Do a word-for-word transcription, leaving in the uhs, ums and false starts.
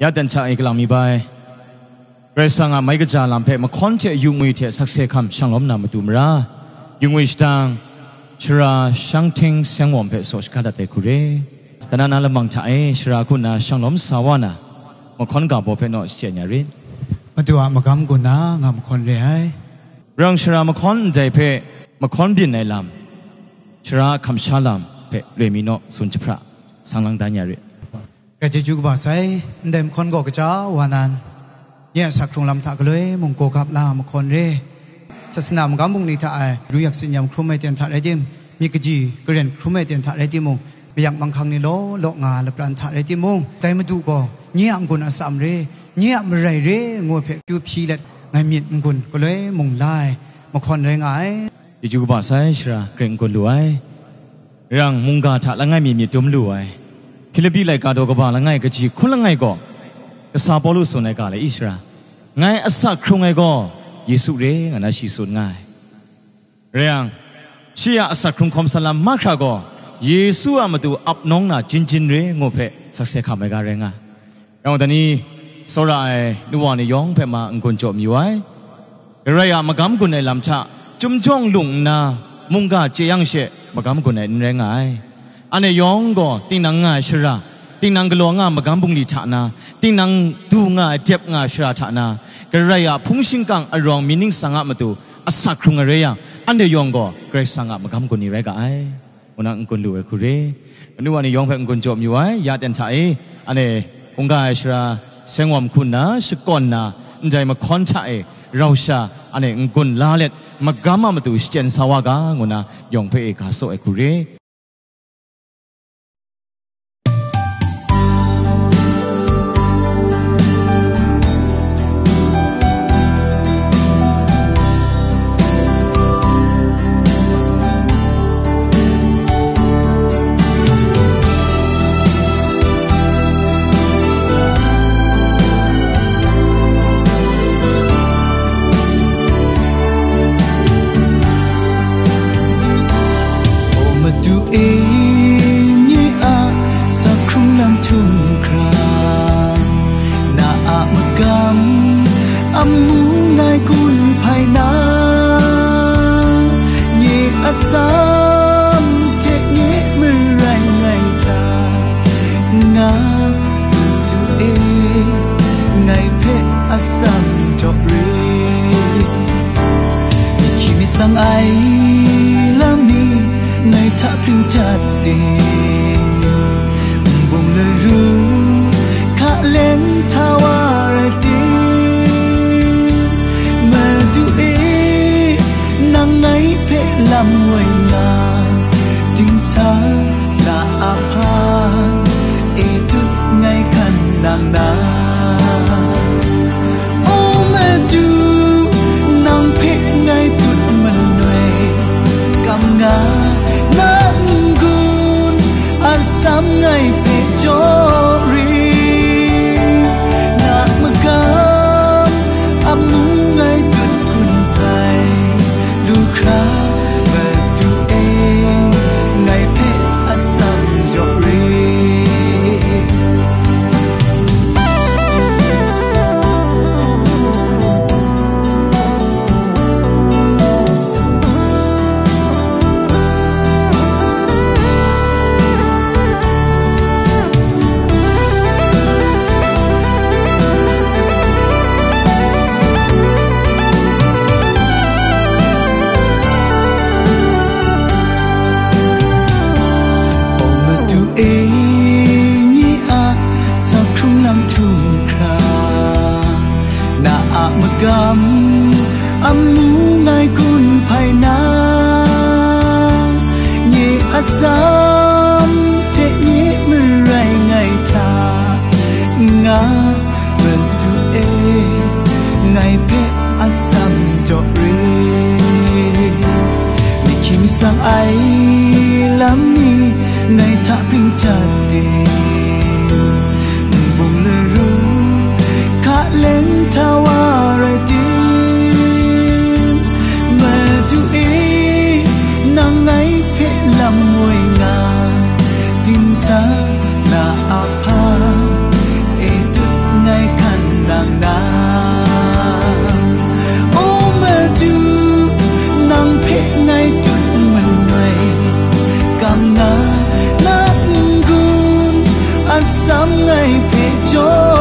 Ya dan hta e galang mi bai. Karai Kasang a mai kaja lam hpe mahkawn hte yu ngwi hte sakse hkam shang lawm na matu mara, yu ngwi shadang, Sara Shangting Sengwawm hpe saw shaga dat ai hku re. Dana na lamang hta e sara hku nna shang lawm sa wa na, mahkawn ga baw hpe naw shachyen ya rit. Madu a magam gun na nga mahkawn re ai. Rang sara mahkawn ndai hpe mahkawn byin ai lam, sara a hkam sha lam hpe loi mi naw tsun jahpra sang lang dan ya rit. Grai chyeju kaba sai, ndai mahkawn gaw kaja wa nan, nye a asak hkrung lam hta galoi mung gaw gap la mahkawn re. Sasana magam bungli hta ai, ru yak tsin-yam hkrum ai ten hta rai tim, myit kaji karen hkrum ai ten hta rai timung, mayak manghkang ni law law nga lapran hta rai timung, dai Madu gaw nye a n-gun atsam re, nye a marai re, ngu hpe kyu hpyi let, ngai myit n-gun galoi mung la ai mahkawn rai nga ai. Chyeju kaba sai, sara, grai n-gun lu ai. Rang mungga hta langai mi myit dum lu ai. Hpilipi laika daw kaba langai kaji hkun langai gaw, kasa Pawlu tsun ai ga lai, i sara, ngai asak hkrung ai gaw Yesu re, nga na shi tsun nga ai. Rai yang, shi a asak hkrung hkawm sa lam mahkra gaw, Yesu a matu ap nawng na jin jin re, ngu hpe sakse hkam ai ga rai nga ai. Rau dani, tsawra ai nu wa ni yawng hpe ma n-gun jaw mayu ai. Karai a magam gun ai lam hta, chyum jawng lung nna, mungga chye yang she magam gun ai n rai nga ai. Anhte yawng gaw, tinang nga ai shara, tinang galaw nga ai magam bungli hta na, tinang du nga ai, dep nga ai shara hta na, Karai a hpung shingkang arawng mi ningsang a matu asak hkrung ai rai yang, anhte yawng gaw Karai Kasang a magam gun ni rai ga ai. Ngu na n-gun lu ai hku re. Anu wa ni yawng hpe n-gun jaw mayu ai, ya ten hta e, anhte hkungga ai sara Sengwawm hku nna shakawn na, ndai mahkawn hta e rau sha anhte n-gun la let, magam a matu shachyen sa wa ga, ngu na yawng hpe e ga tsaw ai hku re. O Madu e, nye a asak hkrung lam htum hkra, na a magam amu ngai gun hpai na, nye atsam hte nye marai ngai hta, nga Madu e, ngai hpe atsam jaw re. Myi hkying mi tsang ai lam ni, ngai hta pring jat ting, nbung laru hka leng hta wa rai ting, Madu e, nang ngai hpe lam woi nga, dingsa na a hpa e tut ngai hkan nang na. O Madu, nang hpe ngai tut manoi, kam nga na n-gun atsam ngai hpe jaw ri, na magam amu ngai tut gun hpai, lu hkra Madu e, ngai hpe atsam jaw ri. O Madu e, nye a asak hkrung lam htum hkra, na a magam amu ngai gun hpai na, nye atsam hte nye marai ngai hta, nga Madu e, ngai hpe atsam jaw re. Myi hkying mi tsang ai lam ni, ngai hta pring jat ting, nbung laru hka leng hta wa rai tim, Madu e, nang ngai hpe lam woi nga, dingsa na a hpa e tut Joy